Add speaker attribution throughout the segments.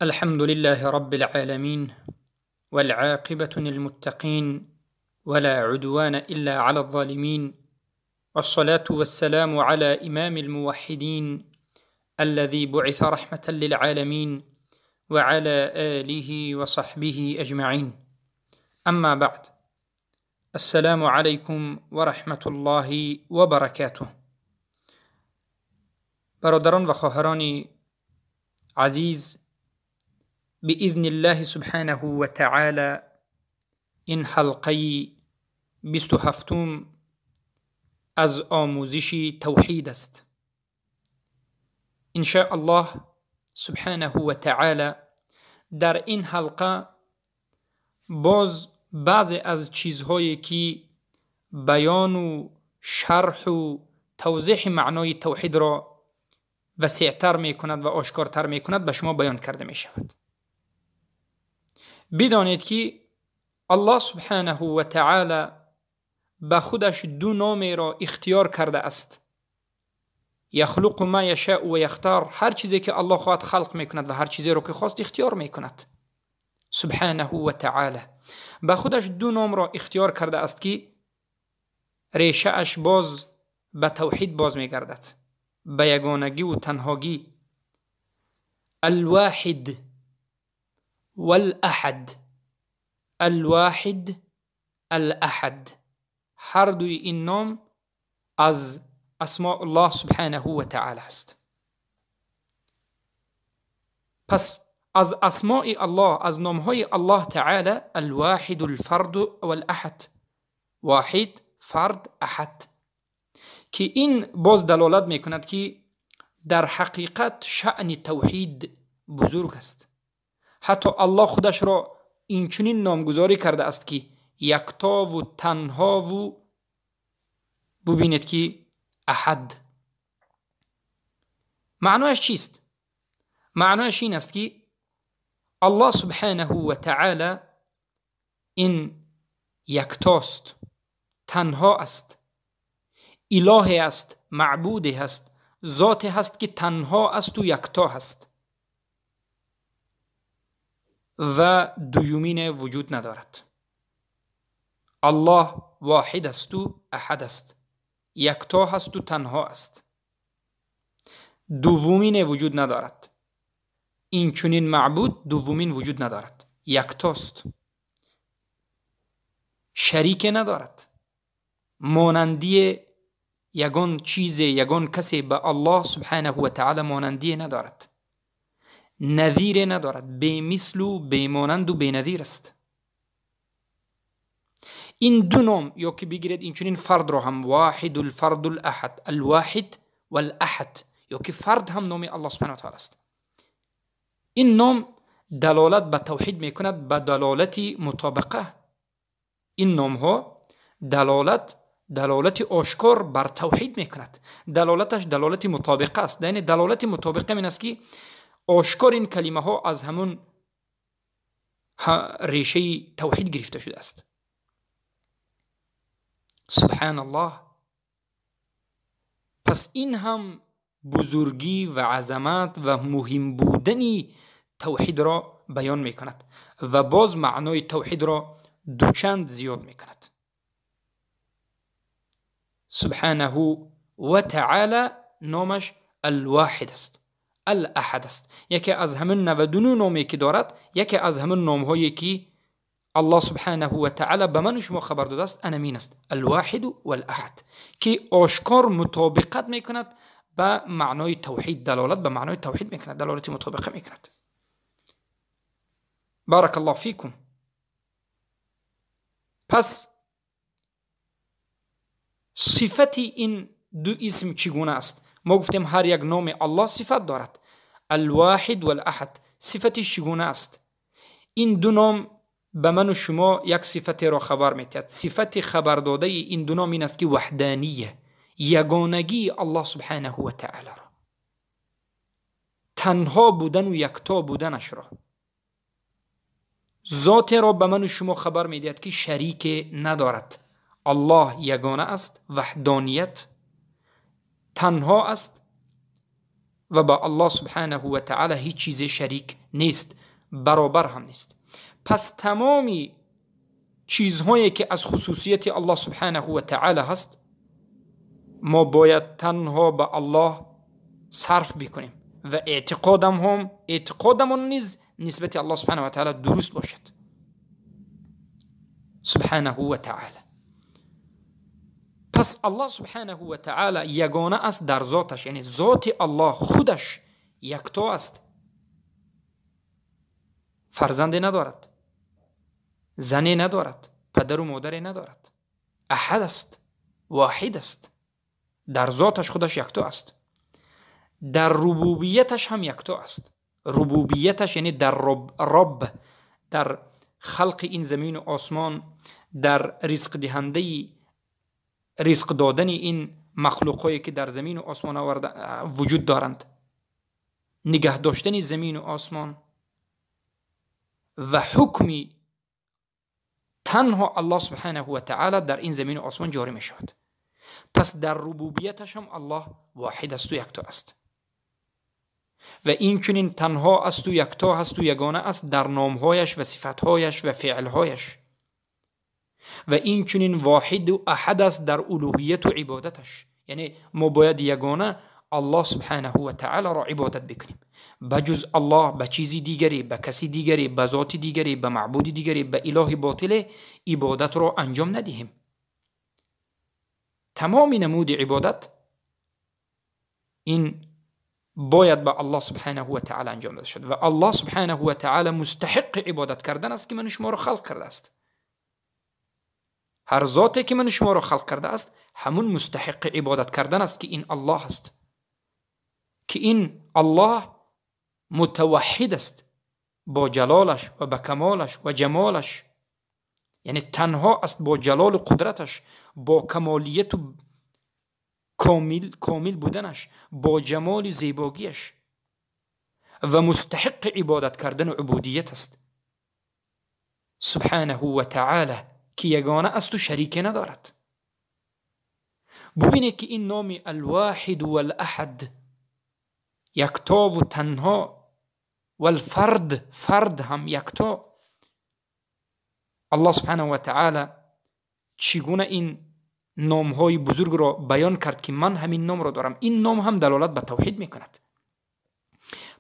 Speaker 1: الحمد لله رب العالمين، والعاقبة للمتقين، ولا عدوان إلا على الظالمين، والصلاة والسلام على إمام الموحدين الذي بعث رحمة للعالمين، وعلى آله وصحبه أجمعين. أما بعد، السلام عليكم ورحمة الله وبركاته. برادران و خواهران عزیز، بإذن الله سبحانه وتعالى این حلقه 27 از آموزش توحید است. إن شاء الله سبحانه وتعالى در این حلقه باز بعضی از چیزهایی که بیان و شرح و توضیح معنای توحید را وسیعتر میکند و آشکارتر میکند به شما بیان کرده میشود. بدانید که الله سبحانه و تعالی به خودش دو نام را اختیار کرده است. یخلق ما یشاء و یختار، هر چیزی که الله خواهد خلق میکند و هر چیزی را که خواست اختیار میکند. سبحانه و تعالی به خودش دو نام را اختیار کرده است که ریشه اش باز به توحید باز میگردد، به یگانگی و تنهاگی. الواحد والاحد، الواحد الاحد، هر دوی این نام از اسماء الله سبحانه و تعالی است. پس از اسماء الله، از نامهای الله تعالی، الواحد الفرد والاحد، واحد، فرد، احد، که این باز دلالت میکند که در حقیقت شأن توحید بزرگ است. حتی الله خودش را اینچنین نامگذاری کرده است که یکتا و تنها و ببینید که احد. معنایش چیست؟ معنایش این است که الله سبحانه و تعالی این یکتاست، تنها است، اله است، معبود است، ذات هست که تنها است و یکتا هست و دویمین وجود ندارد. الله واحد است و احد است، یکتا هست و تنها است، دومین وجود ندارد. این چنین معبود دومین وجود ندارد، یکتاست، شریک ندارد، مانندی یگان چیز، یگان کسی به الله سبحانه و تعالی مانندی ندارد، نظیر ندارد، بی مثل و بی مانند و بی نظیر است. این دو نام یا که بگیرید این چنین فرد را هم، واحد الفرد الاحد، الواحد والاحد، یا که فرد هم نام الله سبحانه و تعالی است. این نام دلالت به توحید میکند، به دلالت مطابقه. این نام ها دلالت آشکار بر توحید میکند. دلالتش دلالت مطابقه است. یعنی دلالت مطابقه این است که آشکار این کلمه ها از همون ریشه توحید گرفته شده است. سبحان الله. پس این هم بزرگی و عظمت و مهم بودن توحید را بیان میکند و باز معنای توحید را دوچند زیاد میکند. سبحانه و تعالی نامش الواحد است، الاحد است. یکی از همون 99 نامی که دارد، یکی از همون نامهایی که الله سبحانه و تعالی به من و شما خبر داده است، انمین است، الواحد والاحد، که آشکار مطابقت میکند به معنای توحید، دلالت به معنای توحید میکند، دلالت مطابقه میکند. بارک الله فیکم. پس صفت این دو اسم چگونه است؟ ما گفتیم هر یک نام الله صفت دارد، الواحد والاحد. صفتش چگونه است؟ این دو نام به من و شما یک صفت را خبر می‌دهد. صفت خبر داده این دو نام این است که وحدانیه، یگانگی الله سبحانه و تعالی را، تنها بودن و یکتا بودنش را، ذات را به من و شما خبر می‌دهد که شریک ندارد. الله یگانه است، وحدانیت، تنها است و با الله سبحانه و تعالی هیچ چیز شریک نیست، برابر هم نیست. پس تمامی چیزهایی که از خصوصیت الله سبحانه و تعالی هست ما باید تنها به الله صرف بکنیم و اعتقادمون نیز نسبت الله سبحانه و تعالی درست باشد. سبحانه و تعالی. پس الله سبحانه و تعالی یگانه است در ذاتش، یعنی ذات الله خودش یکتا است، فرزند ندارد، زنی ندارد، پدر و مادری ندارد، احد است، واحد است، در ذاتش خودش یکتا است. در ربوبیتش هم یکتا است. ربوبیتش یعنی در رب، در خلق این زمین و آسمان، در رزق دهنده، رزق دادن این مخلوقهایی که در زمین و آسمان وجود دارند، نگه داشتن زمین و آسمان و حکمی تنها الله سبحانه و تعالی در این زمین و آسمان جاری می شود. پس در ربوبیتش هم الله واحد است و یکتا است و این چنین تنها است و یکتا است و یگانه است در نامهایش و صفتهایش و فعلهایش و این چنین واحد و احد است در الوهیت و عبادتش. یعنی ما باید یگانه الله سبحانه و تعالی را عبادت بکنیم، بجز الله به چیزی دیگری، به کسی دیگری، به ذات دیگری، به معبود دیگری، به اله باطل عبادت را انجام ندهیم. تمام نمود عبادت این باید به الله سبحانه و تعالی انجام داده شد و الله سبحانه و تعالی مستحق عبادت کردن است که من شما را خلق کرده است. هر ذاتی که من شما را خلق کرده است همون مستحق عبادت کردن است که این الله است، که این الله متوحد است با جلالش و با کمالش و جمالش، یعنی تنها است با جلال و قدرتش، با کمالیت و کامل بودنش، با جمال زیباگیش و مستحق عبادت کردن و عبودیت است. سبحانه و تعالی که یگانه است و شریک ندارد. ببینید که این نام الواحد والاحد، یکتا و تنها، والفرد، فرد هم یکتا، الله سبحانه و تعالی چگونه این نامهای بزرگ را بیان کرد که من همین نام را دارم. این نام هم دلالت به توحید میکند.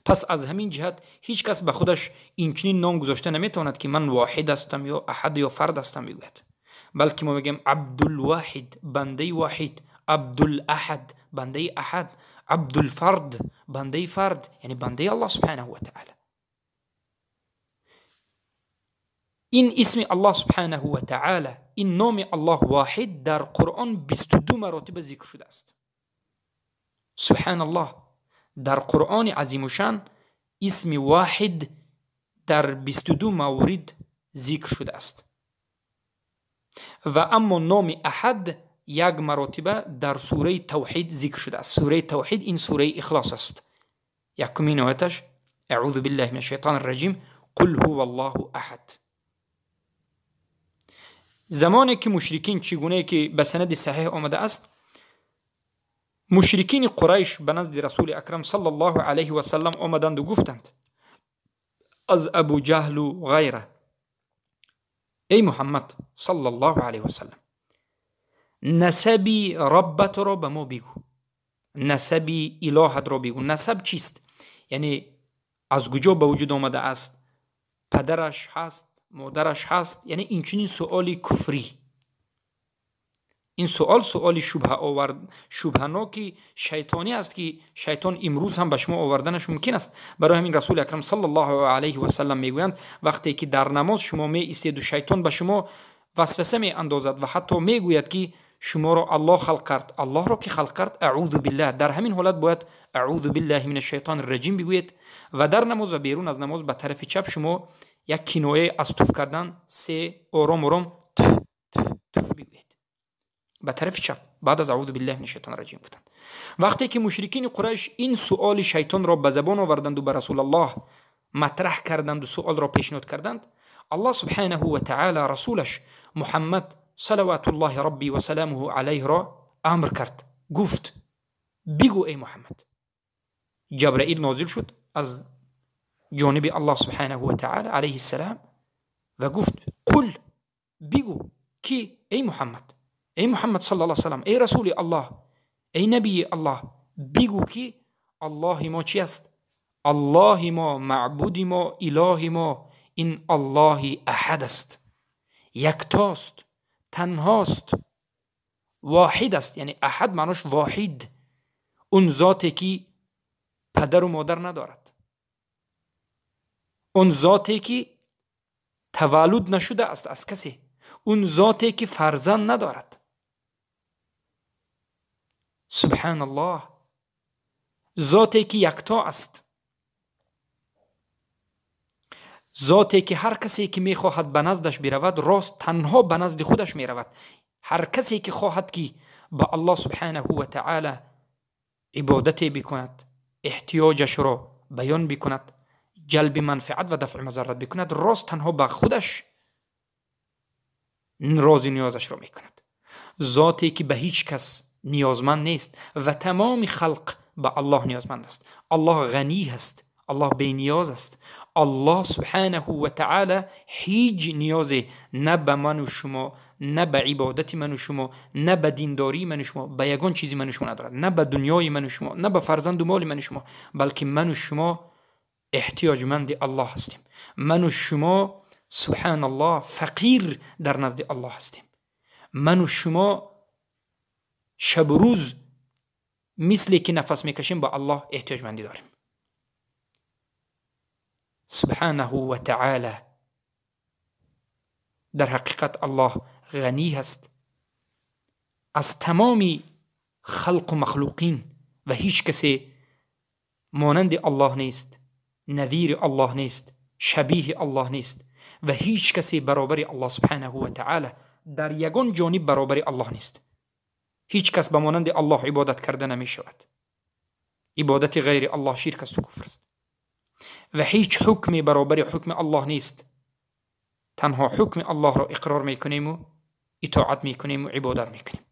Speaker 1: پس از همین جهت هیچ کس به خودش این چنین نام گذاشته نمیتواند که من واحد هستم یا احد یا فرد هستم بگوید، بلکه ما میگیم عبدالواحد، بنده واحد، عبدالاحد، بنده احد، عبدالفرد، بنده فرد، یعنی بنده الله سبحانه و تعالی. این اسم الله سبحانه و تعالی، این نام الله واحد در قرآن 22 مراتب ذکر شده است. سبحان الله، در قرآن عظیم شان اسم واحد در 22 مورد ذکر شده است و اما نام احد یک مرتبه در سوره توحید ذکر شده است. سوره توحید این سوره اخلاص است. یکمین آیتش اعوذ بالله من الشیطان الرجیم قل هو الله احد. زمانی که مشرکین، چگونه که به سند صحیح آمده است، مشرکین قریش به نزد رسول اکرم صلی الله علیه و سلم آمدند و گفتند از ابو جهل و غیره، ای محمد صلی الله علیه و سلم، نسبی ربت را به ما بگو، نسبی الهت را بگو. نسب چیست؟ یعنی از کجا به وجود آمده است، پدرش هست، مادرش هست، یعنی این چنین سؤال کفری. این سؤال سؤال شبهناکی شیطانی است که شیطان امروز هم به شما آوردنش ممکن است. برای همین رسول اکرم صلی الله علیه و سلم میگویند وقتی که در نماز شما می ایستید و شیطان به شما وسوسه می اندازد و حتی میگوید که شما را الله خلق کرد، الله را که خلق کرد، اعوذ بالله، در همین حالت باید اعوذ بالله من الشیطان الرجیم بگویید و در نماز و بیرون از نماز به طرف چپ شما یک کنایه از توف کردن سه آرام آرام تف تف تف بگویید به طرف چپ بعد از اعوذ بالله من الشیطان الرجیم گفتند. وقتی که مشرکین قریش این سؤال شیطان را به زبان آوردند و به رسول الله مطرح کردند و سؤال را پیشنهاد کردند، الله سبحانه و تعالی رسولش محمد صلوات الله ربی و سلامه علیه را امر کرد، گفت بگو ای محمد جبرائیل نازل شد از جانب الله سبحانه و تعالی علیه السلام و گفت قل، بگو کی؟ ای محمد، ای محمد صلی الله علیه وسلم، ای رسول الله، ای نبی الله، بگو که الله ما چی است؟ الله ما، معبود ما، اله ما، این الله احد است، یکتاست، تنهاست، واحد است. یعنی احد معناش واحد، اون ذاتی که پدر و مادر ندارد، اون ذاتی که تولد نشده است از کسی، اون ذاتی که فرزند ندارد. سبحان الله، ذاتی که یکتا است، ذاتی که هر کسی که میخواهد به نزدش برود راست تنها به نزد خودش میرود. هر کسی که خواهد که به الله سبحانه و تعالی عبادت بکند، احتیاجش را بیان بکند، جلب منفعت و دفع مضرت بکند، راست تنها به خودش راز نیازش را میکند. ذاتی که به هیچ کس نیازمند نیست و تمام خلق به الله نیازمند است. الله غنی است، الله بی نیاز است. الله سبحانه و تعالی هیچ نیازی نه به من و شما، نه به عبادت من و شما، نه به دینداری من و شما، به یگان چیزی من و شما ندارد، نه به دنیای من و شما، نه به فرزند و مال من و شما، بلکه من و شما احتیاجمند الله هستیم. من و شما سبحان الله فقیر در نزد الله هستیم. من و شما شب و روز مثل که نفس میکشیم با الله احتیاجمندی داریم. سبحانه و تعالی، در حقیقت الله غنی هست از تمام خلق و مخلوقین و هیچ کسی مانند الله نیست، نظیر الله نیست، شبیه الله نیست و هیچ کسی برابر الله سبحانه و تعالی در یگان جانب برابر الله نیست. هیچ کس به مانند الله عبادت کرده نمی شود. عبادت غیر الله شرک است و کفر است و هیچ حکمی برابر حکم الله نیست. تنها حکم الله را اقرار میکنیم و اطاعت میکنیم و عبادت میکنیم.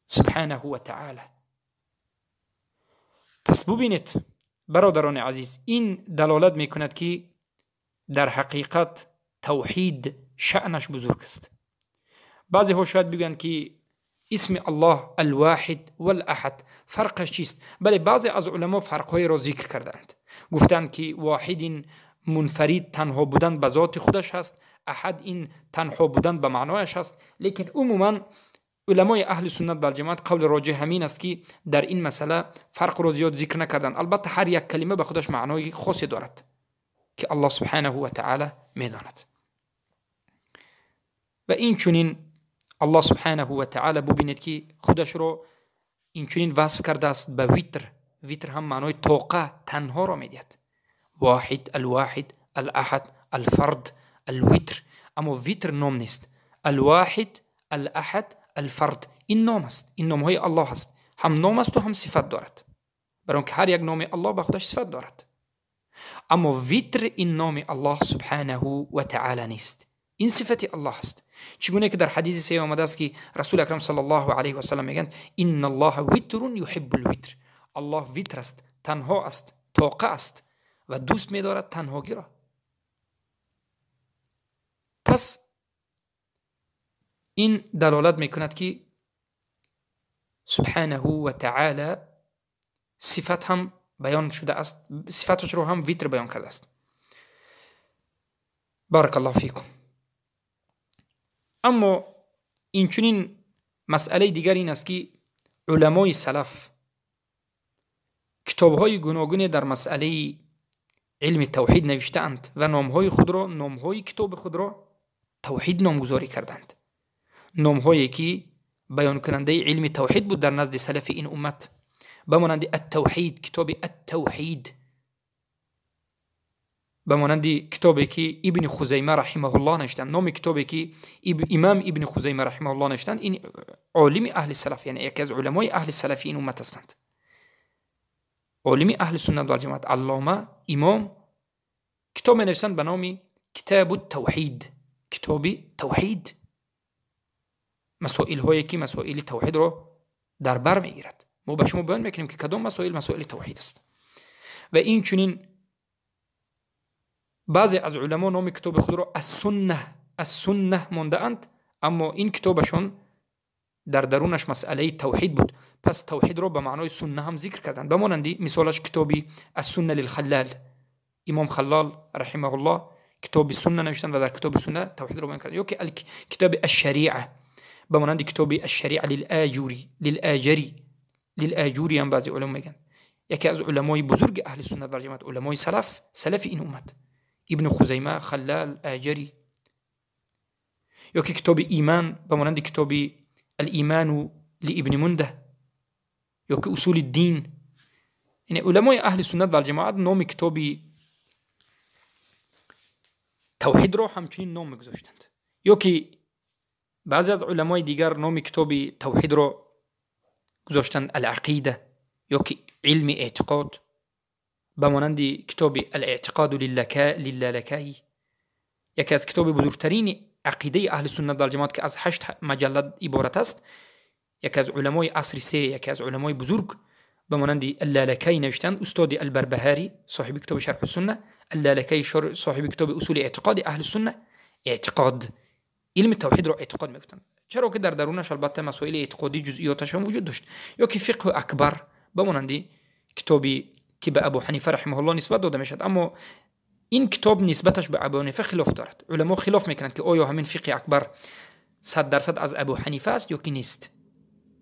Speaker 1: سبحانه و تعالی. پس ببینید برادران عزیز، این دلالت میکند که در حقیقت توحید شأنش بزرگ است. بعضی ها شاید بگویند که اسم الله الواحد والاحد فرقش چیست؟ بله، بعضی از علما فرقهای را ذکر کردند، گفتند که واحد این منفرد تنها بودن به ذات خودش هست، احد این تنها بودن به معنایش هست. لیکن عموما علمای اهل سنت و جماعت قول راجح همین است که در این مسئله فرق را زیاد ذکر نکردند. البته هر یک کلمه به خودش معنای خاصی دارد که الله سبحانه و تعالی میداند. و این چنین الله سبحانه و تعالی ببینید که خودش را این چنین وصف کرده است به ویتر. ویتر هم معنای طاقه، تنها را میدهد. واحد، الواحد، الاحد، الفرد، الوتر. اما ویتر نام نیست. الواحد، الاحد، الفرد این نام است، این نام های الله است. هم نام است و هم صفت دارد، برای اینکه هر یک نام الله به خودش صفت دارد. اما ویتر این نام الله سبحانه و تعالی نیست، این صفت الله است. چگونه که در حدیث صحیح آمده است که رسول اکرم صلی الله علیه و سلم میگن ان الله وتر یحب الوتر. الله وتر است، تنها است، طاقه است و دوست می‌دارد تنهایی را. پس این دلالت میکند که سبحانه و تعالی صفت هم بیان شده است، صفتش رو هم وتر بیان کرده است. بارک الله فیکم. اما این چنین مسئله دیگر این است که علمای سلف کتاب‌های گوناگونی در مسئله علم توحید نوشته‌اند و نام‌های خود را، نام‌های کتاب خود را توحید نامگذاری کردند. نام‌هایی که بیان کننده علم توحید بود در نزد سلف این امت، به مانند التوحید، کتاب التوحید، به مانند کتابی که ابن خزیمه رحمه الله نوشتند. نام کتابی که امام ابن خزیمه رحمه الله نوشتند، این عالم اهل سلف، یعنی یکی از علمای اهل سلف این امت هستند، عالم اهل سنت و جماعت، علامه، امام، کتاب نوشتند به نام کتاب التوحید، کتاب توحید، مسائل هایی که مسائل توحید را در بر میگیرد، Мо ба шумо баён мекунем, ки кадом масоил масоили тавҳид аст. Ва инчунин баъзе аз уламо номи китоби худро Ас-Сунна мондаанд, аммо ин китобашон дар дарунаш масъалаи тавҳид буд. Пас тавҳидро ба маънои сунна ҳам зикр карданд. Ба монанди мисолаш китоби Ас-Сунна лилхаллал. Имом Халлал раҳимаҳуллоҳ китоби сунна навиштанд ва дар китоби сунна тавҳидро баён карданд. Ё ки китоби Аш-Шариа, ба монанди китоби Аш-Шариа лилаҷури ҳам баъзе уламо мегӯянд. Яке аз уламои бузурги аҳли суннат вал ҷамоат, уламои салаф, салафи ин уммат, Ибн Хузайма, Халлал, Аҷари. Ё ки китоби Иман, ба монанди китоби Ал-Иману ли Ибни Мунда, ё ки Усули дин. Яъне уламои аҳли суннат вал ҷамоат номи китоби тавҳидро ҳамчунин ном мегузоштанд. Ё ки баъзе аз уламои дигар номи китоби тавҳидро гузоштанд Ал-Ақида, ё ки илми эътиқод, ба монанди китоби Ал-Эътиқоду лиллалакаи, яке аз китоби бузургтарини ақидаи аҳли суннат вал ҷамоат, ки аз 8 маҷаллад иборат аст. Яке аз уламои асри се, яке аз уламои бузург ба монанди Аллалакаи навиштанд, устоди Албарбаҳарӣ, соҳиби китоби Шарҳу Сунна, Аллалакаи соҳиби китоби Усули эътиқоди аҳли сунна, эътиқод, илми тавҳидро эътиқод мегуфтанд. Чаро ки дар дарунаш албатта масоили эътиқодӣ ҷузъиёташон вуҷуд дошт. Ё ки Фиқҳу Акбар, ба монанди китоби ки ба Абу Ҳанифа раҳимаҳуллоҳ нисбат дода мешавад, аммо ин китоб нисбаташ ба Абу Ҳанифа хилоф дорад. Уламо хилоф мекунанд, ки оё ҳамин Фиқҳи Акбар 100% аз Абу Ҳанифа аст ё ки нест.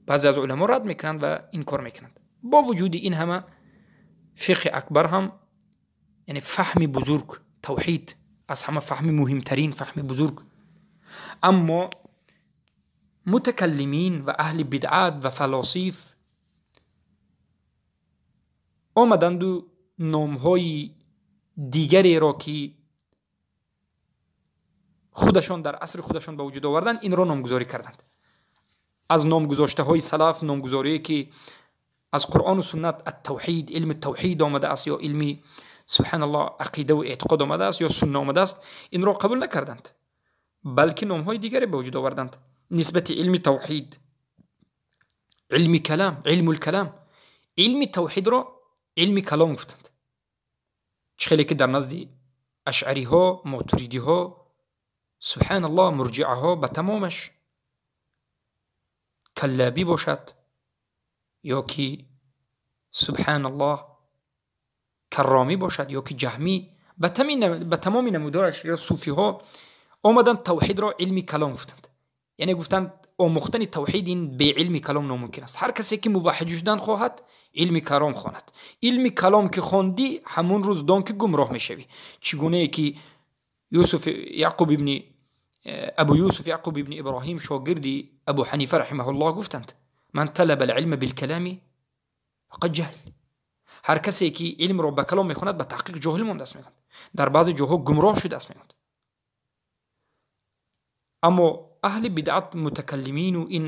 Speaker 1: Баъзе аз уламо рад мекунанд ва инкор мекунанд. Бо вуҷуди ин ҳама Фиқҳи Акбар ҳам, яъне фаҳми бузург, тавҳид аз ҳама фаҳми муҳимтарин, фаҳми бузург. Аммо мутакаллимин ва аҳли бидъат ва фалосиф омаданду номҳои дигареро, ки худашон дар асри худашон ба вуҷуд оварданд, инро номгузорӣ карданд. Аз номгузоштаҳои салаф, номгузорие ки аз Қуръону суннат ат-тавҳид, илми тавҳид омадааст, ё илми субҳаналлоҳ ақидаву эътиқод омадааст, ё сунна омадааст, инро қабул накарданд, балки номҳои дигаре ба вуҷуд оварданд нисбати илми тавҳид, илми калам, илмул калам. Илми тавҳидро илми калом гуфтанд, чӣ хеле ки дар назди ашъариҳо, мотуридиҳо, субҳаналлоҳ, мурҷиаҳо ба тамомаш каллабӣ бошад, ё ки субҳаналлоҳ карромӣ бошад, ё ки ҷаҳмӣ, ба тамоми намудораш, ё суфиҳо омаданд тавҳидро илми калом гуфтанд. Яъне гуфтанд омӯхтани тавҳид ин беилми калом номумкин аст. Ҳар касе ки муваҳҳид шудан хоҳад, илми калом хонад. Илми калом ки хондӣ, ҳамун рӯз дон ки гумроҳ мешавӣ. Чӣ гунае ки Юсуф Яъқуб ибни Абу Юсуф Яъқуб ибни Иброҳим, шогирди Абу Ҳанифа раҳимаҳуллоҳ, гуфтанд: ман талаба алилма билкалами фақад ҷаҳл. Ҳар касе ки илмро ба калом мехонад, ба таҳқиқ ҷоҳил мондааст, мегӯянд, дар баъзе ҷоҳо гумроҳ шудааст, мегӯянд. Аммо аҳли бидъат, мутакаллимину ин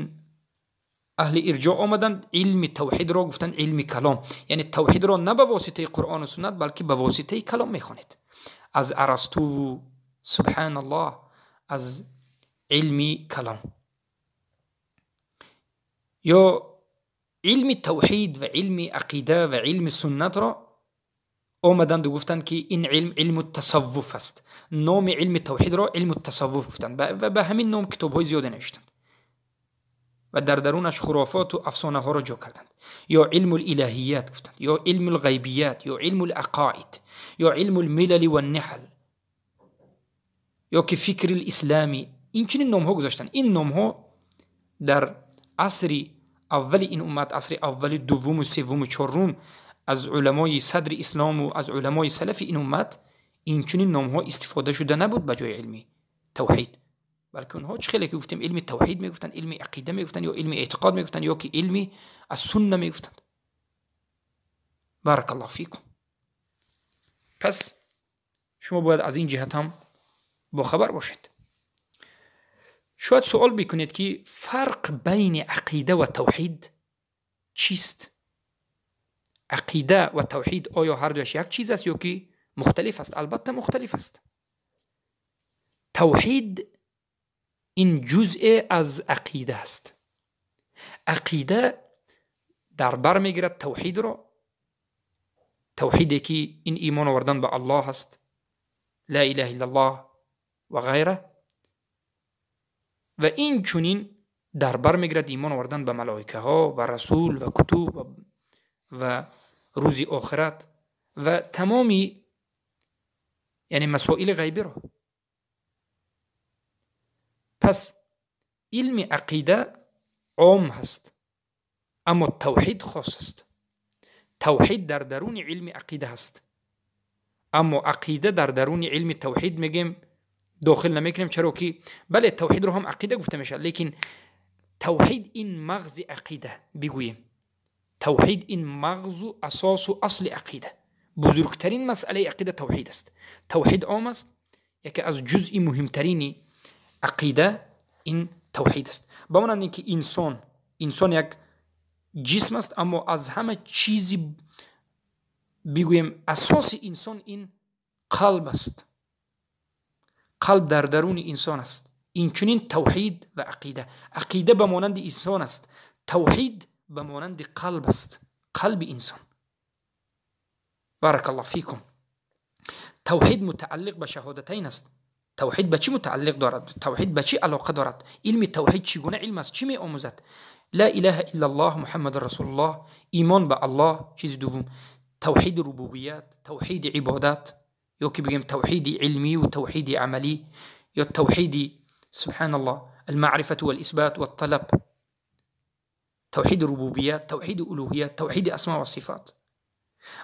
Speaker 1: аҳли ирҷо омаданд илми тавҳидро гуфтанд илми калом. Яъне тавҳидро на ба воситаи Қуръону суннат, балки ба воситаи калом мехонед, аз Арастуву субҳаналлоҳ, аз илми калом. Ё илми тавҳид ва илми ақида ва илми суннатро омаданду гуфтанд, ки ин илм илму тасаввуф аст. Номи илми тавҳидро илму тасаввуф гуфтанд ва ба ҳамин ном китобҳои зиёде навиштанд ва дар дарунаш хурофоту афсонаҳоро ҷо карданд. Ё илму илаҳият гуфтанд, ё илму лғайбият, ё илму лақоид, ё илму лмилали ванниҳал, ё ки фикри лислами. Инчунин номҳо гузоштанд. Ин номҳо дар асри аввали ин уммат, асри аввали, дуввуму, севвуму, чорум, аз уламои садри ислому аз уламои салафи ин уммат инчунин номҳо истифода шуда набуд ба ҷои илми тавҳид, балки онҳо, чӣ хеле ки гуфтем, илми тавҳид мегуфтанд, илми ақида мегуфтанд, ё илми эътиқод мегуфтанд, ё ки илми ассунна мегуфтанд. Баракаллоҳу фикум. Пас шумо бояд аз ин ҷиҳат ҳам бохабар бошед. Шояд суол бикунед, ки фарқ байни ақида ва тавҳид чист? Ақида ва тавҳид оё ҳардуяш як чиз аст ё ки мухталиф аст? Албатта, мухталиф аст. Тавҳид ин ҷузъе аз ақида аст. Ақида дар бар мегирад тавҳидро, тавҳиде ки ин имон овардан ба Аллоҳ аст, ла илаҳа иллаллоҳ ва ғайра, ва инчунин дар бар мегирад имон овардан ба малоикаҳо ва расул ва кутуб ва рӯзи охират ва тамоми яъне масоили ғайбиро. Пас илми ақида ом ҳаст, аммо тавҳид хос аст. Тавҳид дар даруни илми ақида ҳаст, аммо ақида дар даруни илми тавҳид мегем дохил намекунем, чаро ки бале тавҳидро ҳам ақида гуфта мешавад, лекин тавҳид ин мағзи ақида бигӯем. Тавҳид ин мағзу асосу асли ақида, бузургтарин масъалаи ақида тавҳид аст. Тавҳид ом аст, яке аз ҷузъи муҳимтарини ақида ин тавҳид аст. Ба монанди ин ки инсон як ҷисм аст, аммо аз ҳама чизи бигӯем асоси инсон ин қалб аст. Қалб дар даруни инсон аст. Инчунин тавҳид ва ақида. Ақида ба монанди инсон аст, тавҳид ба монанди қалб аст, қалби инсон. Баракаллоҳ фикум. Тавҳид мутааллиқ ба шаҳодатайн аст. Тавҳид ба чӣ мутааллиқ дорад? Тавҳид ба чӣ алоқа дорад? Илми тавҳид чӣ гуна илм аст? Чӣ меомӯзад? Ла илаҳа иллаллоҳ Муҳаммаду расулуллоҳ, имон ба Аллоҳ, чизи дуввум, тавҳиди рубубият, тавҳиди ибодат, ё ки бигӯем тавҳиди илмӣ ва тавҳиди амалӣ, ё тавҳиди субҳаналлоҳ алмаърифату валисбат ватталаб, тавҳиди рубубият, тавҳиди улуҳият, тавҳиди асмо ва сифат.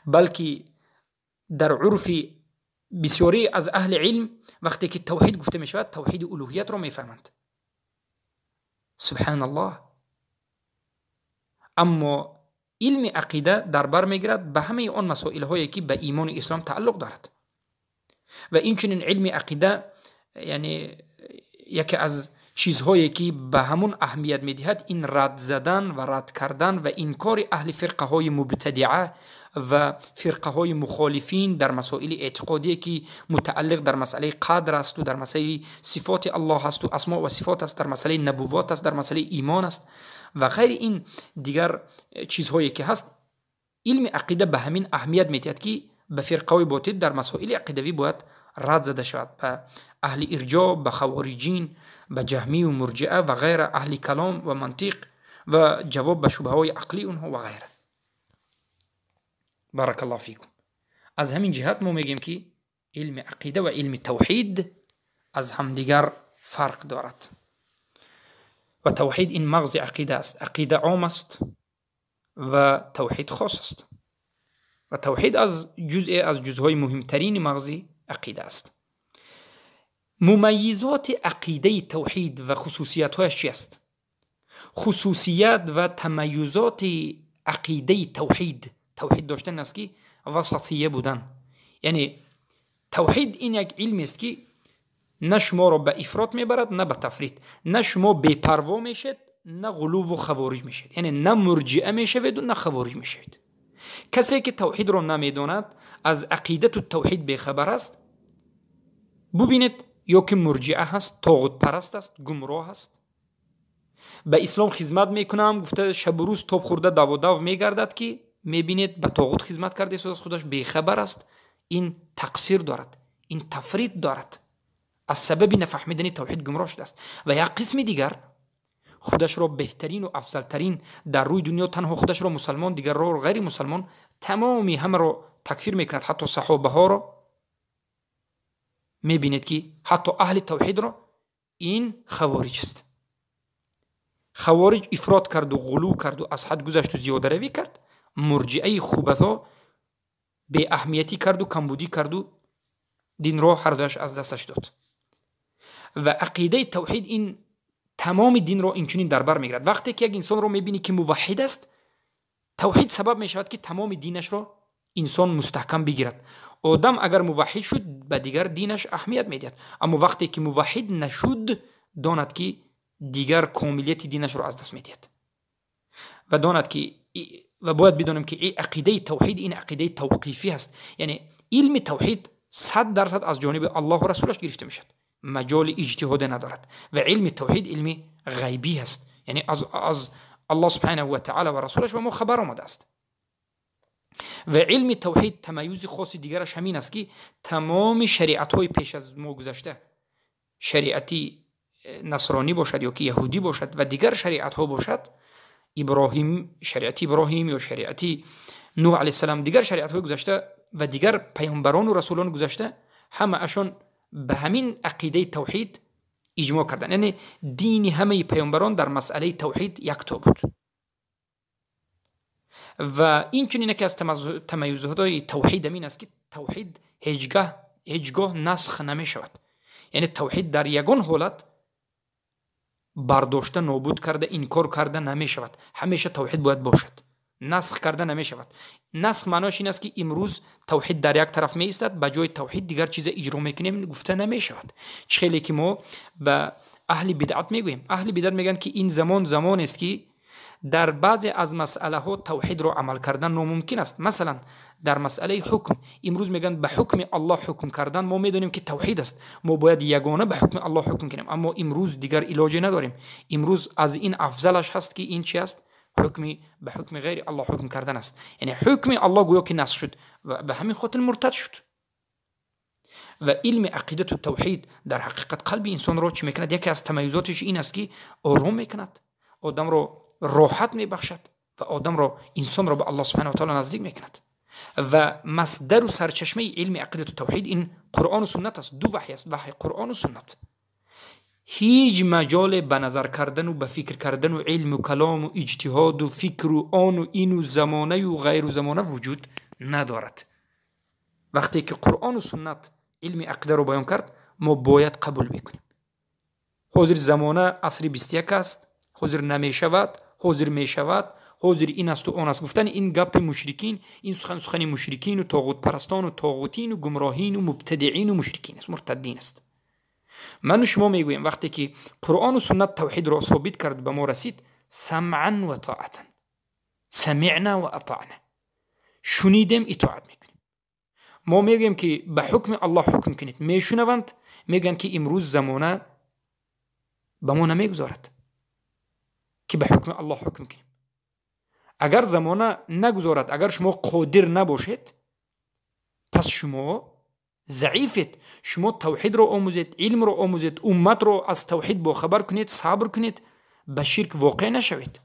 Speaker 1: Балки дар урфи бисёре аз аҳли илм вақте ки тавҳид гуфта мешавад, тавҳиди улуҳиятро мефаҳманд. Субҳаналлоҳ. Аммо илми ақида дар бар мегирад ба ҳамаи он масоилҳое ки ба имони ислом тааллуқ дорад. Ва инчунин илми ақида яъне яке аз чизҳое ки ба ҳамун аҳамият медиҳад ин рад задан ва рад кардан ва инкори аҳли фирқаҳои мубтадиа ва фирқаҳои мухолифин дар масоили эътиқодие ки мутааллиқ дар масъалаи қадр асту дар масъалаи сифоти Аллоҳ асту асмо ва сифот аст, дар масъалаи набувват аст, дар масъалаи имон аст ва ғайри ин дигар чизҳое ки ҳаст. Илми ақида ба ҳамин аҳамият медиҳад ки ба фирқаҳои ботил дар масоили ақидавӣ бояд рад зада шавад, ба аҳли ирҷо, ба хавориҷин, ба ҷаҳмию мурҷиа ва ғайра, аҳли калом ва мантиқ ва ҷавоб ба шубҳаҳои ақлии онҳо ва ғайра. Баракаллоҳ фикум. Аз ҳамин ҷиҳат мо мегӯем ки илми ақида ва илми тавҳид аз ҳамдигар фарқ дорад ва тавҳид ин мағзи ақида аст. Ақида ом аст ва тавҳид хос аст ва тавҳид аз ҷузъе аз ҷузъҳои муҳимтарини мағзи ақида аст. Мумайизоти ақидаи тавҳид ва хусусиятҳояш чи аст? Хусусият ва тамайюзоти ақидаи тавҳид, тавҳид доштан аст ки васатия будан. Яъне тавҳид ин як илмест ки на шуморо ба ифрот мебарад, на ба тафрит, на шумо бепарво мешед, на ғулуву хавориҷ мешед, яъне на мурҷиа мешаведу на хавориҷ мешавед. Касе ки тавҳидро намедонад, аз ақидату тавҳид бехабар аст, бубинед ё ки мурҷиа ҳаст, тоғутпараст аст, гумроҳ аст, ба ислом хизмат мекунам гуфта шабу рӯз тоб хӯрда даводав мегардад ки мебинед ба тоғут хизмат кардааст, аз худаш бехабар аст. Ин тақсир дорад, ин тафрит дорад, аз сабаби нафаҳмидани тавҳид гумроҳ шудааст. Ва як қисми дигар худашро беҳтарину афзалтарин дар рӯи дунё, танҳо худашро мусалмон, дигарро ғайри мусалмон, тамоми ҳамаро такфир мекунад, ҳатто саҳобаҳоро мебинед ки ҳатто аҳли тавҳидро. Ин хавориҷ аст. Хавориҷ ифрот карду ғулув карду аз ҳад гузашту зиёдаравӣ кард, мурҷиаи хубатҳо беаҳамиятӣ карду камбудӣ карду динро ҳардуяш аз дасташ дод. Ва ақидаи тавҳид ин тамоми динро инчунин дар бар мегирад. Вақте ки як инсонро мебинӣ ки муваҳҳид аст, тавҳид сабаб мешавад ки тамоми динашро инсон мустаҳкам бигирад. Одам агар муваҳҳид шуд, ба дигар динаш аҳамият медиҳад. Аммо вақте ки муваҳҳид нашуд, донад ки дигар комилияти динашро аз даст медиҳад ва донад ки ва бояд бидонем ки ақидаи тавҳид ин ақидаи тавқифӣ аст. Яъне илми тавҳид 100% аз ҷониби Аллоҳу расулаш гирифта мешавад, маҷоли иҷтиҳоде надорад. Ва илми тавҳид илми ғайбӣ аст, яъне аз Аллоҳ субҳанаҳу ва таъала ва расулаш ба мо хабар омадааст. Ва илми тавҳид тамаюзи хоси дигараш ҳамин аст, ки тамоми шариатҳои пеш аз мо гузашта, шариати насронӣ бошад ё ки яҳудӣ бошад ва дигар шариатҳо бошад, Иброҳим, шариати Иброҳим ё шариати Нуҳ алайҳиссалом, дигар шариатҳои гузашта ва дигар паёмбарону расулон гузашта, ҳамаашон ба ҳамин ақидаи тавҳид иҷмоъ карданд. Яъне дини ҳамаи паёмбарон дар масъалаи тавҳид якто буд. Ва инчунин яке аз тамаюзҳои тавҳид ҳамин аст, ки тавҳид ҳеҷгоҳ насх намешавад. Яъне тавҳид дар ягон ҳолат бардошта, нобуд карда, инкор карда намешавад. Ҳамеша тавҳид бояд бошад, насх карда намешавад. Насх маънояш ин аст, ки имрӯз тавҳид дар як тараф меистад, ба ҷои тавҳид дигар чиза иҷро мекунем гуфта намешавад. Чӣ хеле ки мо ба аҳли бидъат мегӯем. Аҳли бидъат мегӯянд, ки ин замон замонест, ки дар баъзе аз масъалаҳо тавҳидро амал кардан номумкин аст. Масалан, дар масъалаи ҳукм имрӯз мегӯянд ба ҳукми Аллоҳ ҳукм кардан, мо медонем, ки тавҳид аст, мо бояд ягона ба ҳукми Аллоҳ ҳукм кунем, аммо имрӯз дигар илоҷе надорем. Имрӯз аз ин афзалаш ҳаст, ки ин чи аст? Ҳукми ба ҳукми ғайри Аллоҳ ҳукм кардан аст. Яъне ҳукми Аллоҳ гӯё ки насх шуд ва ба ҳамин хотир муртад шуд. Ва илми ақидату тавҳид дар ҳақиқат қалби инсонро чӣ мекунад? Яке аз тамаюзотиш ин аст, ки ором мекунад одамро, роҳат мебахшад ва одамро, инсонро ба Аллоҳ субҳанаҳу ва таъала наздик мекунад. Ва масдару сарчашмаи илми ақидату тавҳид ин Қуръону суннат аст. Ду ваҳй аст: ваҳи Қуръону суннат. Ҳеҷ маҷоле ба назар кардану ба фикр кардану илму калому иҷтиҳоду фикру ону ину замонаю ғайру замона вуҷуд надорад. Вақте ки Қуръону суннат илми ақидаро баён кард, мо бояд қабул мекунем. Ҳозир замона асри 21 аст, ҳозир намешавад, ҳозир мешавад, ҳозир ин асту он аст гуфтани ин гапи мушрикин, ин сухан сухани мушрикину тоғутпарастону тоғутину гумроҳину мубтадиину мушрикин аст, муртаддин аст. Ману шумо мегӯем, вақте ки Қуръону суннат тавҳидро собит кард, ба мо расид, самъан ва тоатан, самиъна ва атаъна, шунидем, итоат мекунем. Мо мегӯем, ки ба ҳукми Аллоҳ ҳукм кунед, мешунаванд, мегӯянд, ки имрӯз замона ба мо намегузорад, ки ба ҳукми Аллоҳ ҳукм кунем. Агар замона нагузорад, агар шумо қодир набошед, пас шумо заифед. Шумо тавҳидро омӯзед, илмро омӯзед, умматро аз тавҳид бохабар кунед, сабр кунед, ба ширк воқеъ нашавед.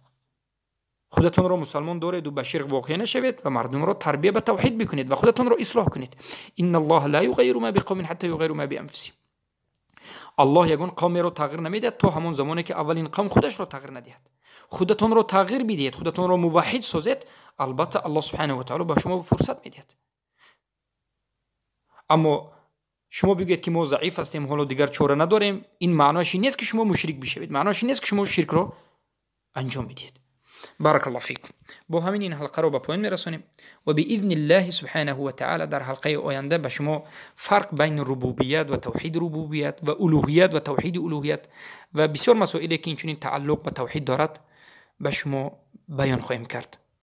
Speaker 1: Худатонро мусалмон дореду ба ширк воқеъ нашавед ва мардумро тарбия ба тавҳид бикунед ва худатонро ислоҳ кунед. Инна Аллоҳа ла юғайиру ма биқавмин ҳатта юғайиру ма бианфусиҳим. Аллоҳ ягон қавмеро тағйир намедиҳад то ҳамон замоне, ки аввал ин қавм худашро тағйир надиҳад. Худатонро тағйир бидиҳед, худатонро муваҳҳид созед, албатта Аллоҳ субҳанаҳу ва таъала ба шумо фурсат медиҳад. Аммо шумо бигӯед, ки мо заиф ҳастем, ҳоло дигар чора надорем, ин маънояш ин нест, ки шумо мушрик бишавед, маънояш ин нест, ки шумо ширкро анҷом бидиҳед. Баракаллоҳу фикум. Бо ҳамин ин ҳалқаро ба поён мерасонем ва биизни Аллоҳи субҳанаҳу ва таъала дар ҳалқаи оянда ба шумо фарқ байни рубубият ва тавҳиди рубубият ва улуҳият ва тавҳиди улуҳият ва бисёр масоиле, ки инчунин тааллуқ ба тавҳид дорад, ба шумо баён хоҳем кард.